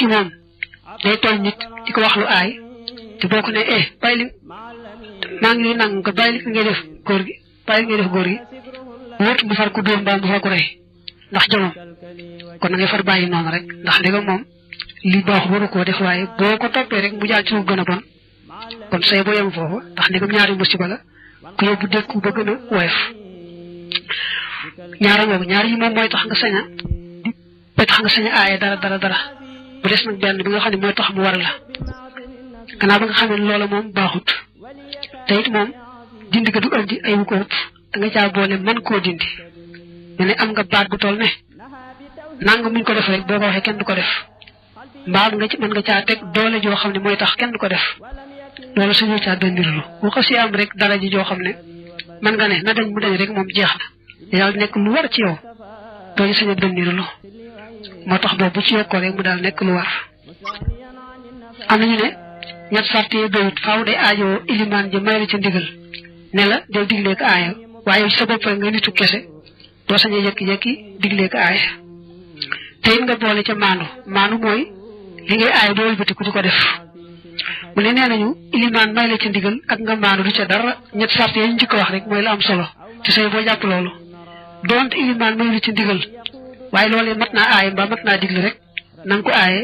ki moom day tooñ nit di ko wax lu aay te boo ko ne bàyyi li maa ngi lay nangu ko bàyyi li ngay def góor gi bàyyi li ngay def góor gi wóot mu far ko dóor mbaa mu far ko rey ndax jomam kon na ngay far bàyyi noonu rek ndax ndegam moom li baax waru koo def waaye boo ko toppee rek mu jàll ci lu gën a bon kon say boo yem foofu ndax ndegam ñaari musiba la ku yóbbu dékku ba gën a woyof ñaar yi moom mooy tax nga sañ a aaye dara bu des nag benn bi nga xam ne mooy tax mu war la gannaaw ba nga xam ne loola moom baaxut te it moom dindi ga du andi ay wu ko ëpp da nga caa boole mën koo dindi ne am nga baat bu toll ne nanga muñ ko def rek boo ko waxee kenn du ko def mbaam nga ci mën nga caa teg doole joo xam ne mooy tax kenn du ko def loolu suñu caa dëndirlu bu ko si am rek dara ji joo xam ne mën nga ne na dañ mu dañ rek moom jeex na yàlla nekk lu war ci yow doo ñu sañ a dëndirlu moo tax boobu bu ci yokkoo rek mu daal nekk lu war am nañu ne ñett sart yi doyut faaw day aajoo ilimaan ji may la ca ndigal ne la day diglee ko aaya waaye sa bopp rek nga nitu kese doo sañ a yekki-yekki diglee ko aaya te it nga boole ca maanu mooy li ngay aaya doo wëlbatiku di ko def mu ne nee nañu ilimaan may la ca ndigal ak nga maanu du ca dara ñett sart yi ñu njëkk wax rek mooy la am solo ci say boo jàpp loolu doonte ilimaan may la ca ndigal waaye loolee mat naa aaye mbaa mat naa digle rek na nga ko aaye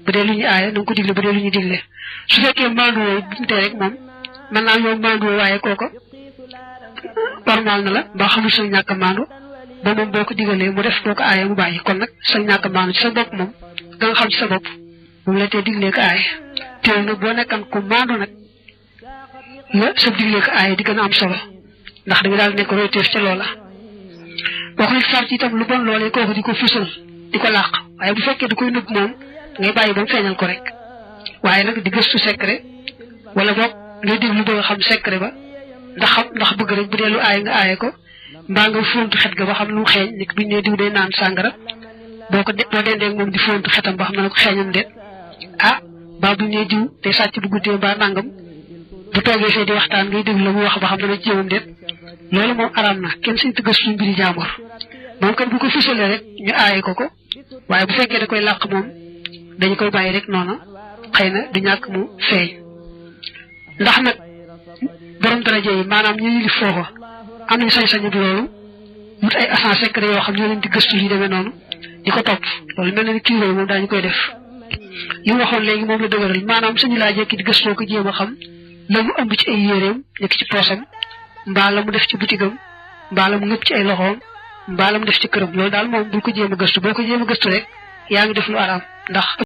bu dee lu ñu aaye na nga ko digle bu dee lu ñu digle su fekkee maanduwoo buntee rek moom mën naa yow maanduwoo waaye kooko normal na la mbaa xamul sa ñàkk a maandu ba moom boo ko digalee mu def boo ko aaye mu bàyyi kon nag sa ñàkk a maandu ci sa bopp moom da nga xam ci sa bopp moom la tee diglee ko aaye teew nag boo nekkan ku maandu nag la sa diglee ko aaye di gën a am solo ndax da nga daal nekk royteef ca loola boo koy far ci itam lu bon loolee kooku di ko fusal di ko làq waaye bu fekkee da koy nëbb moom ngay bàyyi ba mu feeñal ko rek waaye nag di gëstu secret wala boog ngay déglu bëgg a xam secret ba ndax bëgg rek bu dee lu aaye nga aaye ko mbaa nga fóontu xet ga ba xam lu mu xeeñ nit buñ ne diw day naan sàngara boo dendeeg moom di fóontu xetam ba xam na ko xeeñam déet baa buñ ne diw day sàcc bu guddee mbaa nangam bu toogee fee di waxtaan ngay déglu la mu wax ba xam dana ci jéemam déet loolu moom araam na kenn suñ tëgg suñ mbiri jaambur moom kat bu ko fusalee rek ñu aaye ko waaye bu fekkee da koy làq moom dañu koy bàyyi rek noonu xëy na du ñàkk mu feeñ ndax nag borom daraja yi maanaam ñu yilif foofa am nañu sañ-sañu bi loolu wut ay agents secrets yoo xam ñoo leen di gëstu yi demee noonu di ko topp loolu mel na ni kii moom daañu koy def li mu waxoon léegi moom la dëgëral maanaam suñu laa jekki di gëstoo ko jéem a xam la mu ëmb ci ay yéreem nekk ci poosam mbaa la mu def ci butigam mbaa la mu ngëpp ci ay loxoom mbaa la mu def ci këram loolu daal moom bul ko jéem a gëstu boo ko jéem a gëstu rek yaa ngi def lu araam ndax